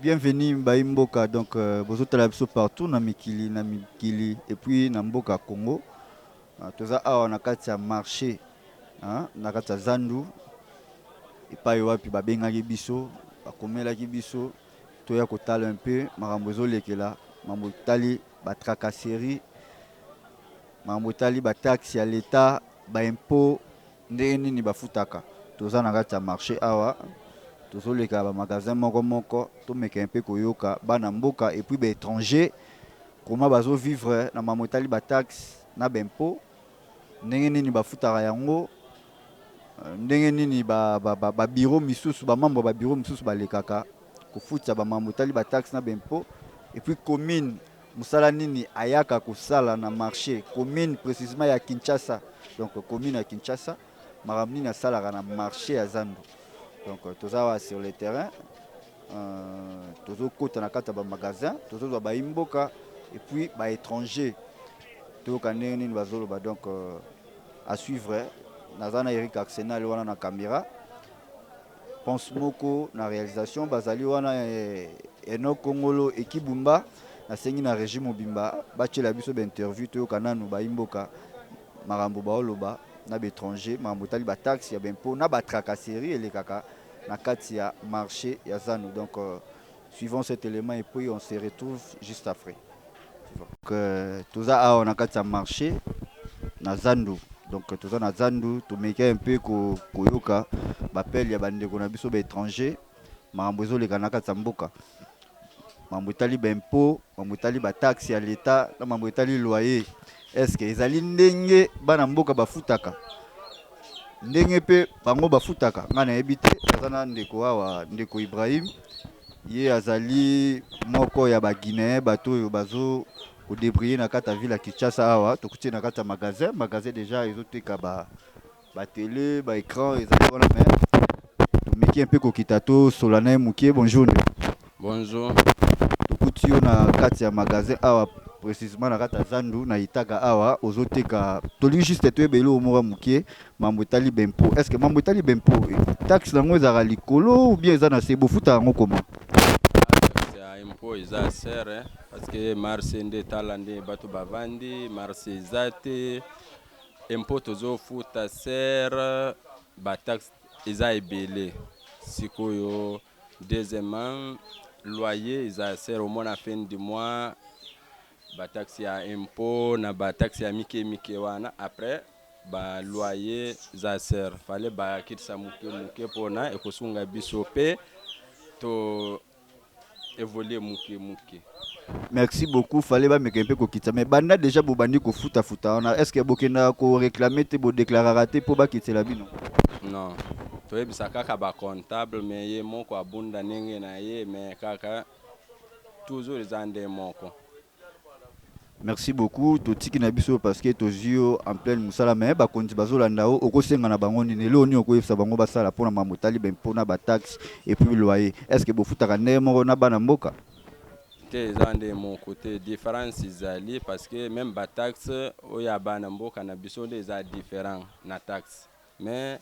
Bienvenue bayi mboka donc bozotala biso partout na mikili na mikili et puis na mboka Congo. Toza awa na kati ya marché, na kati ya zandu epai wapi babengaki biso, bakomelaki biso toya kotala un peu makambo ezolekela, makambo etali batracasserie, makambo etali bataxe ya l'État, baimpôt, ndenge nini bafutaka. Toza na kati ya marché awa, tozoleka bamagasin moko moko, tomeka mpe koyoka bana mboka et puis baétranger comment bazovivre na makambo etali bataxe na baimpôt, ndenge nini bafutaka yango, ndenge nini babureau misusu, bamembre ya babureau misusu balekaka kofutisa bamambo etali bataxe na baimpôt, et puis commune mosala nini ayaka kosala na marché, commune précisément ya Kinshasa. Donc commune ya Kinshasa, makambo nini asalaka na marché ya zandu. Donc toza awa sur le terrain, tozokota na kati ya bamagasin, tozozwa bayi mboka et puis baétranger, toyoka ndenge nini bazoloba. Donc à suivre. Naza na Eric Arsenal wana na caméra, Pense moko na réalisation, bazali wana Eno Kongolo Ekibumba. Nasengi na régime mobimba batiela biso bainterview, toyoka nanu bayi mboka makambo baoloba na baétranger, makambo etali bataxe ya baimpôt na batracasserie elekaka na kati ya marché ya zandu. Donc suivons cet élément et puis on se retrouve juste après. Donc toza awa na kati ya marché na zandu. Donc toza na zandu, tomeki un peu koyoka bapele ya bandeko na biso baétranger, makambo ezoleka na kati ya mboka, makambo etali baimpôt, makambo etali bataxe ya l'État na makambo etali loyer. Est ce que ezali ndenge bana mboka bafutaka, ndenge mpe bango bafutaka? Ngai nayebi te. Aza na ndeko awa, ndeko Ibrahim, ye azali moko ya baguinéen, bato oyo bazo kodébrouiller na kati ya ville ya Kinshasa. Awa tokuti na kati ya magasin. Magasin déjà ezoteka ba batélé, baécran ezali wana, mais tomeki mpe kokita tosola na ye mokie. Bonjour, ndeko. Bonjour. Tokuti yo na kati ya magasin awa, précisément na kati ya zandu na Itaga. Awa ozoteka. Tolingi juste toyeba eloko moko ya mokie, mambo etali baimpôt. Est ce que mambo etali baimpôt, taxe yango ezalaka likolo ou bien eza na se? Bofuta yango comment? Taxe ya impôt eza cher parce que marché nde, tala nde bato bavandi, marché eza te. Impôt tozofuta cher, bataxe eza ebele. Sikoyo, deuxièmement, loyer eza cher. Omona fin du mois bataxe ya impôt na bataxe ya mike mike wana, après baloyer eza cher. Fallait bakitisa moke moke mpona ekosunga biso mpe to évolue moke moke. Merci beaucoup. Fallait bameka mpe kokitisa. Mais banda déjà bobandi kofutafuta wana, est ce que bokendaka koréclamer te, bodéclaraka te mpo bakitela bino? Non, toyebisa kaka bacomptable, mais ye moko abunda ndenge na ye, mais kaka toujours eza nde moko. Merci beaucoup. Totiki na biso parce que tozwi yo en pleine mosala, mais bakonzi bazolanda yo, okosenga na bango nini? Eloko nini okoyebisa bango basala mpona mambo etali baimpôt na bataxe et puis loyer? Est ce que bofutaka ndenge moko na bana mboka? Te, eza nde moko te. Différence ezali parce que même bataxe oyo ya bana mboka na biso nde eza différent na taxe. Mais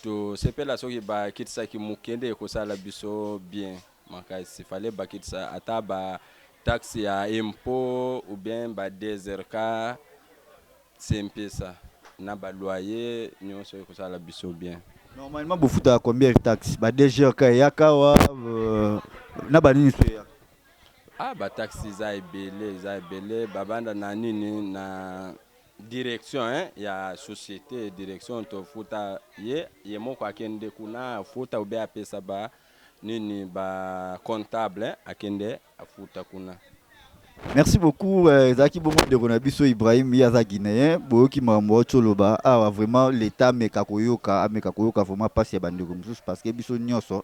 tosepela soki bakitisaki moke nde ekosala biso bien makasi. Fallait bakitisa ata ba taxe ya impôt ou bien ba DGRK, c'est un peu ça, na baloyer nyonso ekosala biso bien. Normalement bofutaka combien de taxe? Ba DGRK eyaka awa na banini so eyaka? Ah, bataxe eza ebele, eza ebele. Babanda na nini, na direction, hein, ya société. Direction tofuta ye, ye moko akende kuna afuta ube apesa ba nini, ba comptable akende afuta kuna. Merci beaucoup. Ezalaki bongo ndeko na biso Ibrahim, ye aza guinéen. Boyoki makambo auti oloba awa. Vraiment, l'État ameka koyoka, ameka koyoka vraiment mpasi ya bandeko mosusu, parce que biso nyonso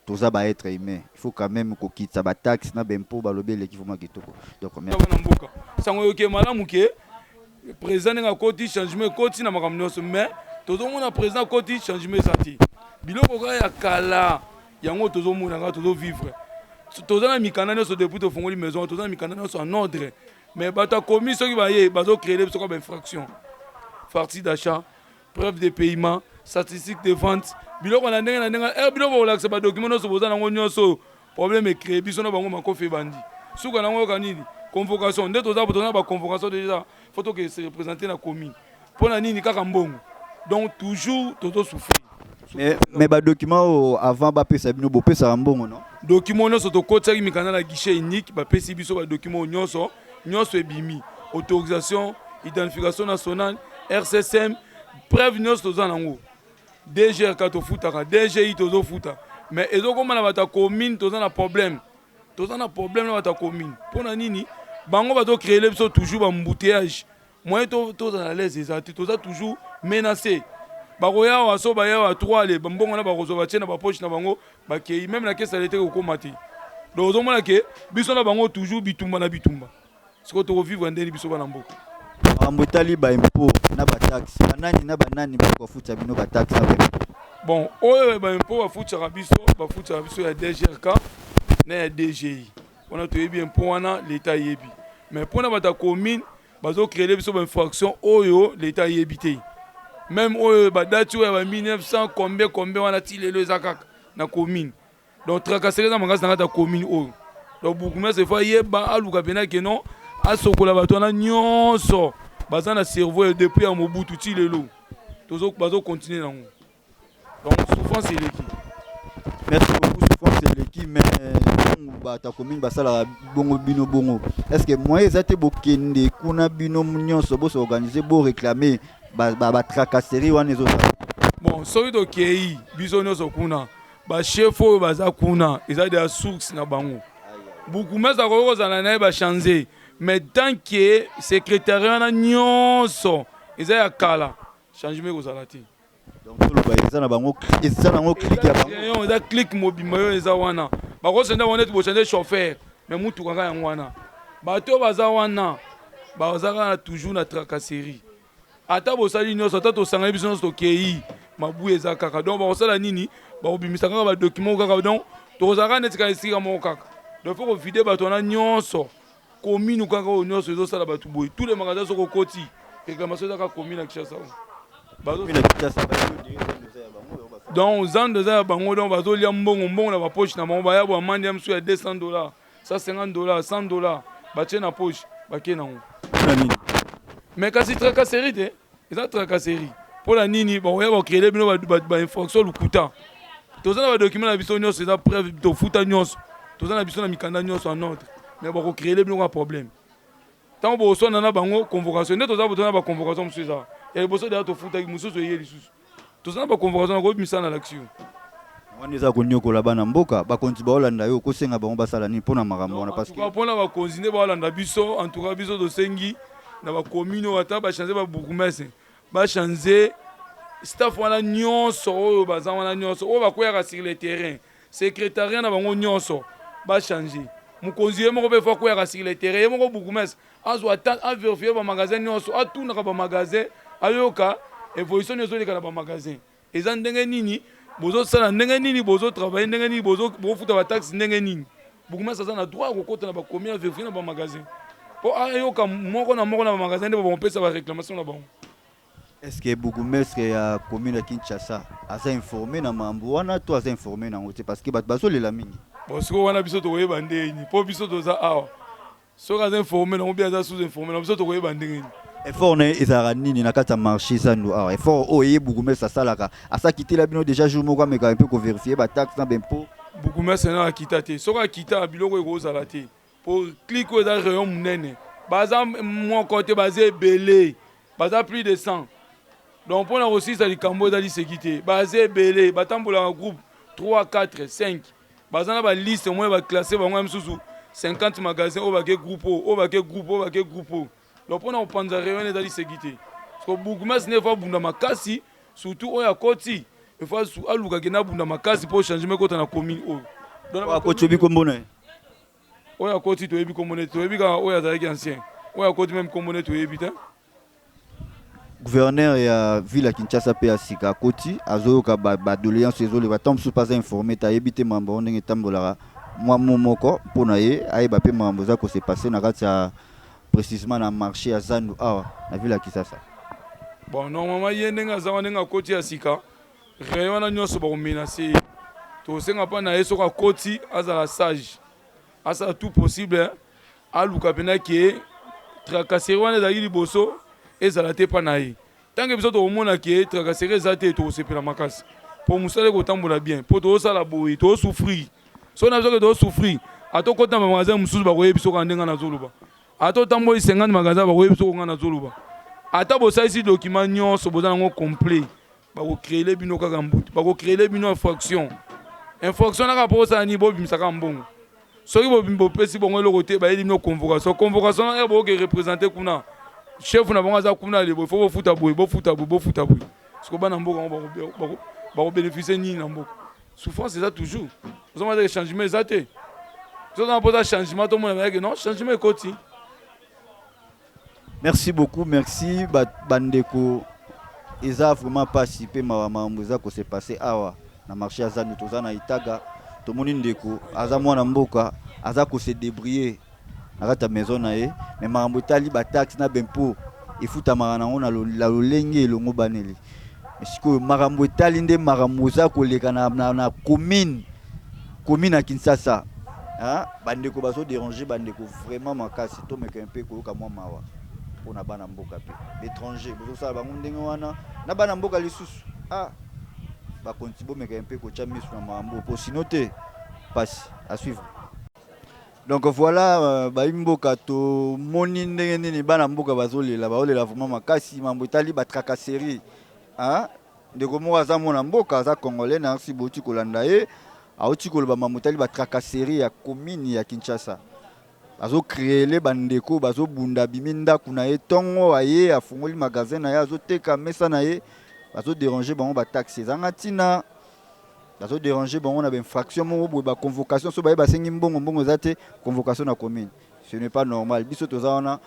toza baêtre humain. Il faut quand même kokitisa bataxe na baimpôt, balobi eleki vraiment kitoko. Donc merci. Bana mboka, sango oyoki malamu ke président ndenge akoti, changement ekoti na makambo nyonso. Mais tozomona président akoti, changement eza te. Biloko kaka ya kala yango tozomona kaka, tozovivre. Toza na mikanda nyonso depuis tofongoli maison, toza na mikanda nyonso en ordre, mais bato akomi soki baye bazocréer biso kaka bainfraction: facture d'achat, preuve de paiement, statistique de vente, biloko na ndenge na ndenge. Biloko bakolakisa badocument nyonso boza nango nyonso. Problème ecree biso na bango, makofi ebandi. Suka nango oyoka nini? Convocation. Nde toza toza na baconvocation déjà, faut toke se représenter na commune. Mpo na nini? Kaka mbongo. Donc toujours tozosouffrir. Mais badocument oyo, avant bapesa bino, bopesaka mbongo, non? Document nyonso tokotisaki mikanda na guichet unique, bapesi biso badocument nyonso. Nyonso ebimi: autorisation, identification nationale, RCSM, preuve nyonso toza nango. DGRK tofutaka, DGI tozofuta, mais ezokóma na bato ya commune toza na problème. Toza na problème na bato ya commune. Mpo na nini? Bango bazocréer biso toujours baembouteillage. Moyen tozala à l'aise eza te. Toza toujours menacé. Bakoya awa, so baya awa, 3 ale mbongo na bakozwa, batie na bapoche na bango, bakei. Même na caisse te kokóma te. Donc ozomona ke biso na bango toujours bitumba na bitumba. Sikoyo tokovivre ndeni, biso bana mboka? Makambo etali baimpôt na bataxe, banani na banani bakofuta bino bataxe na baimpôt? Bon, oyo baimpôt bafutisaka biso, bafutisaka biso ya DGRK na ya DGI. Wana toyebi impôt wana, leta ayebi. Mais mpona bato ya commune, bazocréer biso bainfraction oyo leta ayebi te. Même oyo badate oyo ya ba 1900 combien combien wana, ti lelo eza kaka na commune. Donc tracasserie eza makasi na kati ya commune oyo. Donc bourgmestre faut ayeba, aluka mpena ke non, asokola bato wana nyonso baza na cerveau depuis ya Mobutu ti lelo, bazocontinue nango. Donc souffrance eleki. Merci beaucoup. Souffrance eleki, mais ntango bato ya commune basalaka bongo bino bongo, est ce que moyen eza te bokende kuna bino nyonso, bosorganiser, boréclame batracasserie wana ezosala? Bon, soki tokei biso nyonso kuna, bachef oyo baza kuna, eza de ya source na bango. Bourgmestre akoki kozala na ye bachange, mais tant que secrétariat wana nyonso eza ya kala, changement ekozala te. Donc toloba eza na bango, eza nango clique ya bango. Eza clique mobimba oyo eza wana. Bakochange bango neti bochange chauffeur, mais mutuka kaka yango wana. Bato oyo baza wana, baza kaka toujours na tracasserie. Ata bosali nyonso, ata tosangani biso nyonso, tokei, mabu eza kaka. Donc bakosala nini? Bakobimisa kaka badocument kaka. Donc tokozala kaka neti kaka esika moko kaka. Donc faut kovider bato wana nyonso. Commune kaka oyo nyonso ezosala bato boye. Tous les magasins, soki okoti, réclamation eza kaka commune ya Kinshasa. Donc zando eza ya bango. Donc bazolia mbongo, mbongo na bapoche na bango. Baya bamandi ya mosusu ya 200 dollars, 150 dollars, 100 dollars, batie na poche, bakie nango. Mais kasi tracasserie te, eza tracasserie. Mpo na nini bakoya bacréer bino bainfraction lokuta? Toza na badocument na biso nyonso, eza preuve, tofuta nyonso, toza na biso na mikanda nyonso en ordre, mais bakocréer bino kaka problème. Ntango boswana na bango, convocation. Nde toza toza na baconvocation mosusu eza ya liboso deya tofutaki, mosusu eye lisusu. Toza na baconvocation na koyebisa na l'action. Wana eza konyokola bana mboka. Bakonzi baolanda yo, kosenga bango basala nini mpona makambo wana? Parce que mpona bakonzi nde baolanda biso, en tout cas biso tosengi na bacommune oyo, ata bachange babourgmestre, bachange staff wana nyonso oyo baza wana, nyonso oyo bakweyaka sur le terrain, secrétariat na bango nyonso bachange. Mokonzi ye moko mpe faut akweyaka sur le terrain, ye moko bourgmestre azwa temps averifie bamagasin nyonso, atunaka bamagasin, ayoka évolution nyonso ezoleka na bamagasin. Eza ndenge nini bozosala, ndenge nini bozotravaille, ndenge nini bozofuta bataxe, ndenge nini. Bourgmestre aza na droit ya kokota na bacommune, averifie na bamagasin mpo ayoka moko na moko na bamagasin nde bakopesa baréclamation na bango. Est ce que bourgmestre ya commune ya Kinshasa aza informé na mambo wana to aza informé nango te? Parce que bato bazolela mingi. Bon, sikoyo wana biso tokoyeba ndeni? Mpo biso toza awa, soki aza informé nango bi aza sous informé na biso, tokoyeba ndenge nini? Effort na ye ezalaka nini na kati ya marché Zandu awa? Effort oyo ye bourgmestre asalaka, asakitela bino déjà jour moko, amekaka mpe kovérifie bataxe na baimpôt? Bourgmestre na akita te. Soki akita, biloko ekozala te, po clique oyo eza rayon monene, baza moko te, baza ebele, baza plus de 100. Donc mpona kosilisa likambo eza liseki te. Baza ebele, batambolaka groupe 3, 4, 5, baza na baliste moye baclasse bango ya mosusu 50 magasin oyo bake groupe oyo, oyo bake groupe oyo, bake groupe oyo. Donc mpona kopanza rayon eza liseki te. Parce que bourgmestre nde faut abunda makasi, surtout oyo akoti, il faut aluka kende abunda makasi mpo changement ekota na commune oyo. Oyo akoti, oyebi kombo na ye? Oyo akoti, toyebi kombo ne, toyebi kaka oyo azalaki ancien. Oyo akoti, même kombo ne toyebi te. Gouverneur ya ville ya Kinshasa mpe ya sika akoti, azoyoka badoléance ezoleka. Ntango mosusu mpe aza informé te, ayebi te makambo yango ndenge etambolaka. Mwa mo moko mpo na ye ayeba mpe makambo eza kose passer na kati ya, précisement na marché ya Zandu awa na ville ya Kinshasa. Bon, normalement ye ndenge aza wana, ndenge akoti ya sika, rayon wana nyonso bakomenace ye. Tosenga mpa na ye, soki akoti, azala sage, asala tout possible, aluka mpena ke tracasserie wana ezalaki liboso ezala te mpa na ye. Ntango biso tokomona ke tracasserie eza te, tokosepela makasi mpo mosala ekotambola bien. Mpo tozosala boye, tozosouffrir. Soki na biso ke tozosouffrir, ata okota na bamagasin mosusu, bakoyebi soki ndenge nazoloba. Ata otamboli 50 magasin, bakoyebi soki nga nazoloba. Ata bosalisi document nyonso, boza nango complet, bakocréer bino kaka mbutu, bakocréer bino infraction. Infraction naka mpo osala nini? Bobimisaka mbongo. Soki bopesi bongo eloko te, bayeli bino convocation. Convocation wana, bokoke représente kuna, chef na bango aza kuna, lebo ifo bofuta boye, bofuta boye, bofuta boye. Siko bana mboka yango bakobénéficie nini na mboka? Souffrance eza toujours. Ozomona te, changement eza te. Tozana mpoza changement, tomona bayake non, changement ekoti. Merci beaucoup, merci bandeko. Eza vraiment mpasi mpe mawa, makambo eza kose passer awa na marché ya Zandu. Toza na Itaga, tomoni ndeko aza mwana mboka, aza kose débrouiller na kati ya maison na ye, mais makambo etali bataxe na baimpôt efutamaka nango na lolenge elongo baneli. Sikoyo makambo etali nde makambo eza koleka na commune ya Kinshasa, bandeko bazodéranger bandeko vraiment makasi. Tomeka mpe koyoka mwa mawa mpona bana mboka mpe baétranger bozosala bango ndenge wana na bana mboka lisusu. Ah, bakonti, bomeka mpe kotya miso na makambo mpo sino te, pasi. À suivre. Donc voilà, bayi mboka, tomoni ndenge nini bana mboka bazolela, baolela vraiment makasi mambo etali batracasserie. Ndeko moko aza mwana mboka, aza Congolais na arsi, bouti kolanda ye, auti koloba mambo etali batracasserie ya commune ya Kinshasa. Bazocréer bandeko, bazobunda. Abimi ndako na ye ntongo, aye afungoli magasin na ye, azoteka mesa na ye, bazodéranger bango, bataxe ezanga ntina, bazodéranger bango na bainfraction moko boye, baconvocation. So baye basengi mbongo, mbongo eza te, convocation na commune. Ce n'est pas normal. Biso toza wana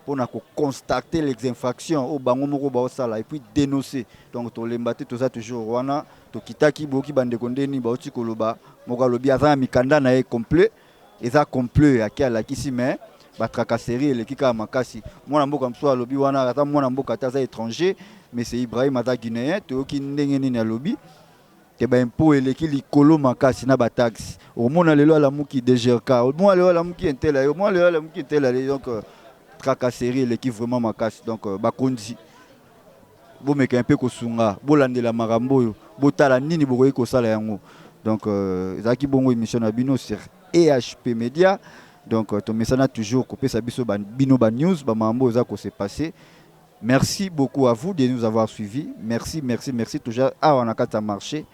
mpona koconstater les infractions oyo bango moko baosala et puis dénoncer. Donc tolemba te, toza toujours wana. Tokitaki, boyoki bandeko ndeni bauti koloba. Moko alobi aza na mikanda na ye complet, eza complet, ake alakisi, mais batracasserie eleki kaka makasi. Mwana mboka mosusu alobi wana aza mwana mboka te, aza étranger, mais c'est Ibrahim, aza Guinéen. Toyoki ndenge nini alobi ke baimpôt eleki likolo makasi na bataxe. Omona lelo alamuki DGRK, omona lelo alamuki intela ye, omona lelo alamuki intela ye. Donc tracasserie eleki vraiment makasi. Donc bakonzi, bomeka mpe kosunga, bolandela makambo oyo, botala nini bokoki kosala yango. Donc ezalaki bongo émission na bino sur EHP Media. Donc tomesana toujours kopesa biso bino banews, bamakambo oyo eza kose passer. Merci beaucoup à vous de nous avoir suivis. Merci, merci, merci. Toujours awa na kati ya marché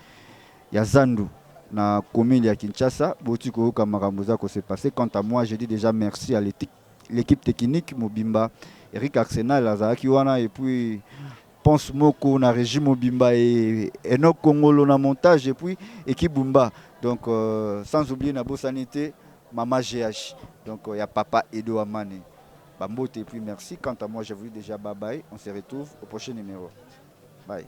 ya Zandu na commune ya Kinshasa, boti koyoka makambo eza kose passer. Quant à moi, je dis déjà merci à l'équipe technique mobimba. Eric Arsenal azalaki wana, et puis Pense Moko na régie mobimba, et Enoch Kongolo na montage, et puis équipe Bumba. Donc sans oublier na bosanité Mama GH. Donc il y a papa Edo Amane. Bambote et puis merci. Quant à moi, je vous dis déjà bye bye. On se retrouve au prochain numéro. Bye.